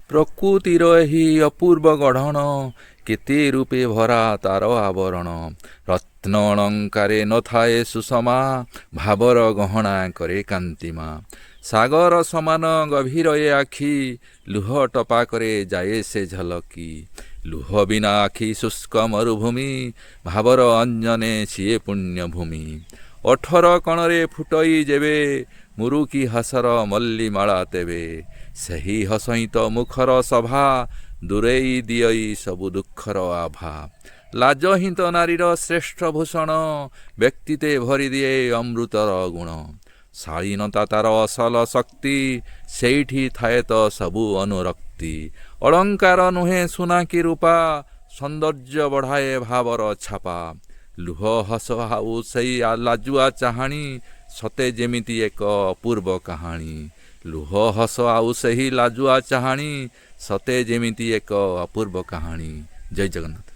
ପ୍ରକୃତିର ଏହି ଅପୂର୍ବ ଗଢ଼ଣ, କେତେ ରୂପେ ଭରା ତାର ଆବରଣ। ରତ୍ନ ଅଳଙ୍କାରେ ନଥାଏ ସୁଷମା, ଭାବର ଗହଣା କରେ କାନ୍ତିମା। ସାଗର ସମାନ ଗଭୀର ଏ ଆଖି, ଲୁହ ଟପାକରେ ଯାଏ ସେ ଝଲକି। ଲୁହ ବିନା ଆଖି ଶୁଷ୍କ ମରୁଭୂମି, ଭାବର ଅଞ୍ଜନେ ସିଏ ପୁଣ୍ୟଭୂମି। 18 କଣରେ ଫୁଟଇ ଯେବେ ମୁରୁକି ହସର ମଲ୍ଲିମାଳା, ତେବେ ସେହି ହସହିଁ ତ ମୁଖର ସଭା, ଦୂରେଇ ଦିଅଇ ସବୁ ଦୁଃଖର ଆଭା। ଲାଜ ହିଁ ତ ନାରୀର ଶ୍ରେଷ୍ଠ ଭୂଷଣ, ବ୍ୟକ୍ତିତେ ଭରିଦିଏ ଅମୃତର ଗୁଣ। ଶାଳୀନତା ତାର ଅସଲ ଶକ୍ତି, ସେଇଠି ଥାଏ ତ ସବୁ ଅନୁରକ୍ତି। ଅଳଙ୍କାର ନୁହେଁ ସୁନା କି ରୂପା, ସୌନ୍ଦର୍ଯ୍ୟ ବଢ଼ାଏ ଭାବର ଛାପା। ଲୁହ ହସ ଆଉ ସେଇ ଲାଜୁଆ ଚାହାଣୀ, ସତେ ଯେମିତି ଏକ ଅପୂର୍ବ କାହାଣୀ। ଲୁହ ହସ ଆଉ ସେହି ଲାଜୁଆ ଚାହାଣୀ, ସତେ ଯେମିତି ଏକ ଅପୂର୍ବ କାହାଣୀ। ଜୟ ଜଗନ୍ନାଥ।